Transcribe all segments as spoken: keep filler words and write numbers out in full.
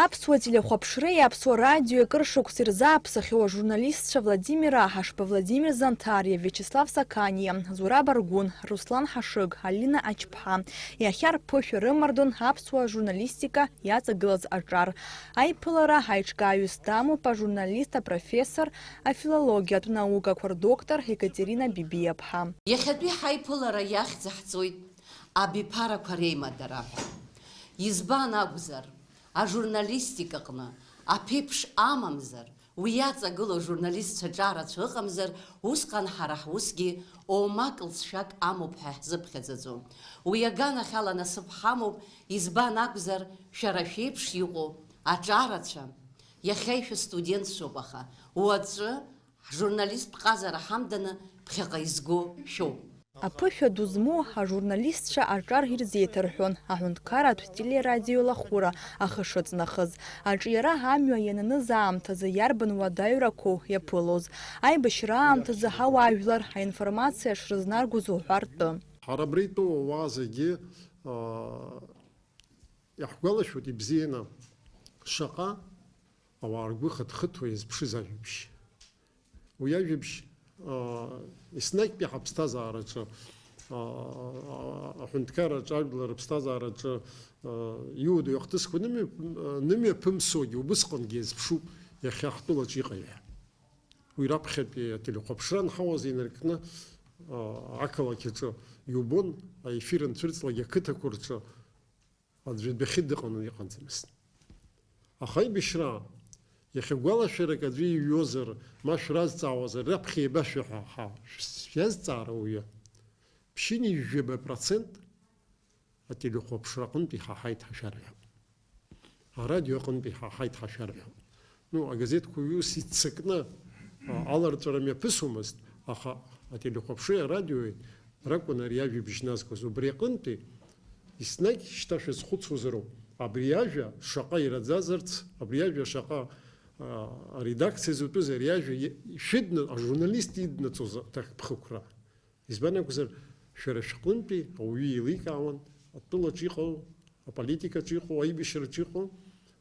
Аԥсуа телехәаԥшреи Аԥсуа радиои акыр шықәса ирзааԥсахьоу ажурналистцәа Владимир Аҳашба, Владимир Занҭариа, Виачеслав Сақаниа, Зураб Аргәын, Руслан Ҳашыг, Алина Ачԥҳа, иахьа рԥышәа рымардон аԥсуа журналистика иаҵагылаз аҿар. Аиԥылара аиҿкааҩыс дамоуп ажурналист, апрофессор, афилологиатә наукақәа рдоктор Екатерина Бибиаԥҳа. Иахьатәи ҳаиԥылара иахьӡ ҳҵоит Абиԥарақәа реимадара ҳәа. Избан акәзар, ажурналистикаҟны аԥеиԥш амамзар, уи иаҵагылоу ажурналистцәа ҿарацәа ыҟамзар, усҟан ҳара ҳусгьы омак лҵшәак амоуп ҳәа ҳзыԥхьаӡаӡом. Уи аганахьала насыԥ ҳамоуп, избан акәзар, шәара шәеиԥш иҟоу аҿарацәа, иахьа ишәыстудентцәоуп, аха уаҵәы ҳжурналисттә ҟазара ҳамданы ԥхьаҟа изго шәоуп. Аԥышәа ду змоу ажурналистцәа аҿар ирзеиҭарҳәон аҳәынҭқарратә телерадиоеилахәыра ахы шыҵнахыз. Аҿиара амҩа иананыз аамҭазы иарбан уадаҩрақәоу иаԥылоз? Аибашьра аамҭазы ҳауаажәлар аинформациа шрызнаргоз уҳәа ртәы. Ҳара абра итәоу ауаа зегьы, аа, иаҳгәалашәоит ибзианы шаҟа ауаа ргәы хыҭхыҭуа иазԥшыз ажәабжь. Уи ажәабжь, аа, еснагьтәи ҳаԥсҭазаараҿы, аа, аҳәынҭқарраҿы, ажәлар рыԥсҭазаараҿы, аа, иуадаҩу ахҭысқәа нымҩа-, нымҩаԥымсуагьы убысҟангьы иазԥшуп иахьа ҳтәылаҿы иҟоу ҳәа. Уи раԥхьатәи ателехәаԥшра анҳауаз инаркны, аа, ақалақь аҿы иубон, аефир анцәырҵлак ақыҭақәа рҿы аӡәы адәахьы дыҟаны иҟаӡамызт. Аха аибашьра, иахьа гәалашәарак аӡәы иҩуазар, ма шәразҵаауазар, раԥхьа еибашәа ҳәа ҳа шәазҵаара ауаҩы, ԥшьынҩажәаба процент ателехәаԥшра аҟынтә иҳаҳаит ҳәа шәарҳәап. Арадио аҟынтә иҳаҳаит ҳәа шәарҳәап. Ну, агазеҭқәа ус иццакны, а, аларҵәара мҩаԥысуамызт, аха ателехәаԥшреи арадиои ракәын ари ажәабжь назгоз. Убри аҟынтәи еснагь шьҭа шәазхәыцуазароуп. Абри ажәа шаҟа ираӡазарц, абри ажәа шаҟа, а, аредакциа зутәыз ари ажәа и-, шәыдны-, ажурналист иднаҵоз аҭакԥхықәра. Избан акәзар, шәара шәҟынтәи ауаҩы еиликаауан, атәылаҿ иҟоу, аполитикаҿ иҟоу, аибашьраҿ иҟоу,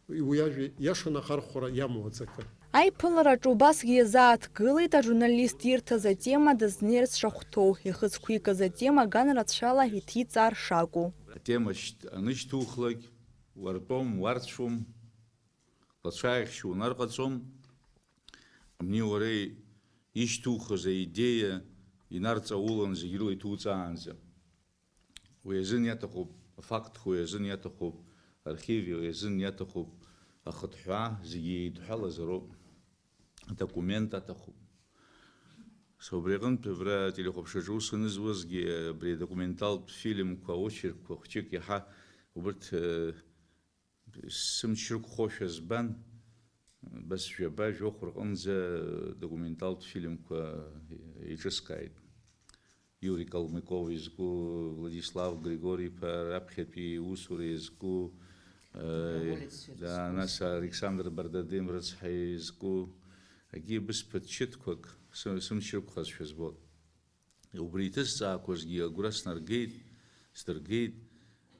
уи ажәа иашаны ахархәара иамоу аҵакы. Аиԥылараҿы убасгьы иазааҭгылеит ажурналист ирҭаз атема дазнеирц шахәҭоу, ихы зқәикыз атема ган рацәала иҭиҵаар шакәу. Атема шьҭ-, анышьҭухлак, уартәом, уарцәом, лацәааихьшь унарҟаҵом, абни уара ишьҭухыз аидеиа инарҵаулан зегь рыла иҭуҵаанӡа. Уи азын иаҭахуп афактқәа, уи азын иаҭахуп архив, уи азын иаҭахуп ахыҭҳәаа, зегьы еидҳәалазароуп, адокумент аҭахуп. Са убри аҟынтә абра ателехәаԥшраҿы аус анызуазгьы, абри адокументалтә фильмқәа, аочеркқәа хәҷык иаҳа убырҭ, э, сымч рықәхошәа збан, абас жәаба, жәохә рҟынӡа документалтә фильмқәа еиҿыскааит. Иури Калмыков изку, Владислав Григори-иԥа раԥхьатәи иусура иазку, э, да, нас Александр Бардадим рыцҳа изку, акгьы бысԥыҭ шьыҭқәак сы-, сымч рықәхазшәа збот. Убри иҭысҵаақәазгьы агәра снаргеит, сдыргеит,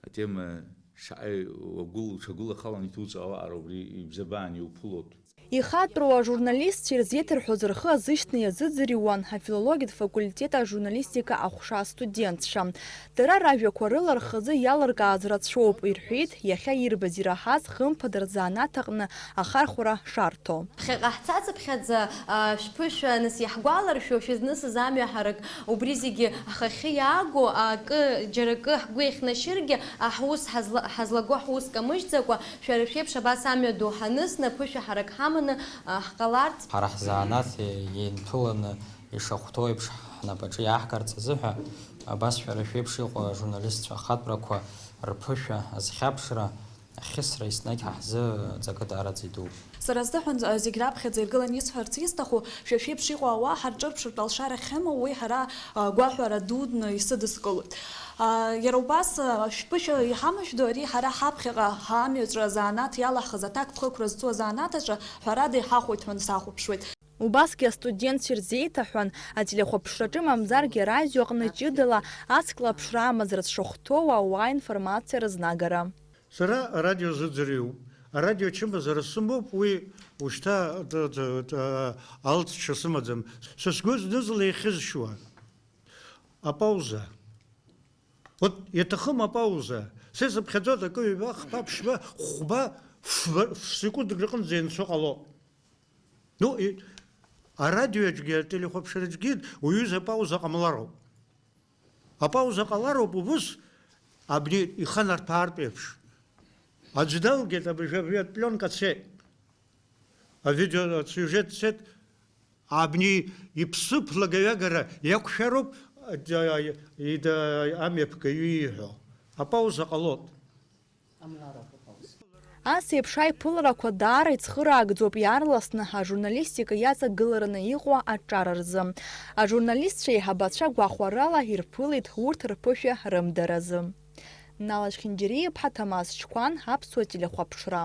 атема шаҟа уагәыл-, уҽагәылахалан иҭуҵаауа аҟара убри ибзабаан иуԥылоит. Ихатәроу ажурналистцәа ирзеиҭарҳәоз рхы азышьҭны иазыӡырҩуан афилологиатә факультет ажурналистика аҟәша астудентцәа. Дара ражәақәа рыла рхазы иалыркааз рацәоуп, ирҳәеит, иахьа ирбаз ираҳаз, хымԥада, рзанааҭ аҟны ахархәара шарҭо. Ԥхьаҟа ҳцацыԥхьаӡа, а, шәԥышәа, нас, иаҳгәаларшәо, шәызнысыз амҩа ҳарак, убри зегьы ҳхахьы иааго, акы, џьара акы ҳгәы иахьнашьыргьы, а, ҳус ҳазла-, ҳазлаго ҳус камыжьӡакәа, шәара шәеиԥш абас амҩа ду ҳанысны, аԥышәа ҳарак ҳаманы, а, ҳҟаларц. Ҳара ҳзанааҭ инҭәыланы ишахәҭоу еиԥш ҳнапаҿы иааҳгарц азыҳәа, абас шәара шәеиԥш иҟоу ажурналистцәа ахатәрақәа рԥышәа азхьаԥшра, ахьысра еснагь ҳзы ҵакы даараӡа идууп. Сара сзыҳәан, а, зегь раԥхьаӡа иргыланы исҳәарц исҭаху, шәа шәеиԥш иҟоу ауаа ҳарҿырԥшыртә алшара ахьымоу, уи ҳара, а, гәаҳәара дудны исыдыскылоит. А, иара убас, а, шәԥышәа иҳамышәду ари ҳара ҳаԥхьаҟа ҳамҩаҿы азанааҭ иалаҳхыз аҭакԥхықәра зҵоу азанааҭ аҿы ҳәарада иҳахәоит ҳәа сахәаԥшуеит. Убасгьы астудентцәа ирзеиҭаҳәан, ателехәаԥшраҿы мамзаргьы арадио аҟны ҷыдала ацклаԥшра амазара зшахәҭоу ауаа информациа рызнагара. Сара арадио зыӡырҩуп, Арадио ачымазара сымоуп, уи ушьҭа д- д- д- алҵшьа сымаӡам. Са сгәы зны-зынла ихьызшьуа апауза. Вот, иаҭахым апауза. Са исыԥхьаӡоит акы, ҩба, хԥа, ԥшьба, хәба, фба, ф-секундк рҟынӡа ианцо ҟало. Ну, и- арадиоаҿгьы, ателехәаԥшраҿгьы уҩыза апауза ҟамлароуп. Апауза ҟалароуп убыс, абни иханарҭәаартә еиԥш. Аӡә далгеит, абыржәы абри апленка цеит. Авидео асиужет цеит, абни иԥсыԥ лагаҩагара иақәшәароуп, а, а, ида-, амҩаԥгаҩы ииҳәо. Апауза ҟалоит. Ас еиԥш аиԥыларақәа даара ицхыраагӡоуп иаарласны ажурналистика иаҵагылараны иҟоу аҿар рзы. Ажурналистцәа еиҳабацәа гәахәарала ирԥылеит урҭ рԥышәа рымдаразы. Нала Чхинџьариа-иԥҳа, Ҭамаз Чқәан, Аԥсуа телехәаԥшра.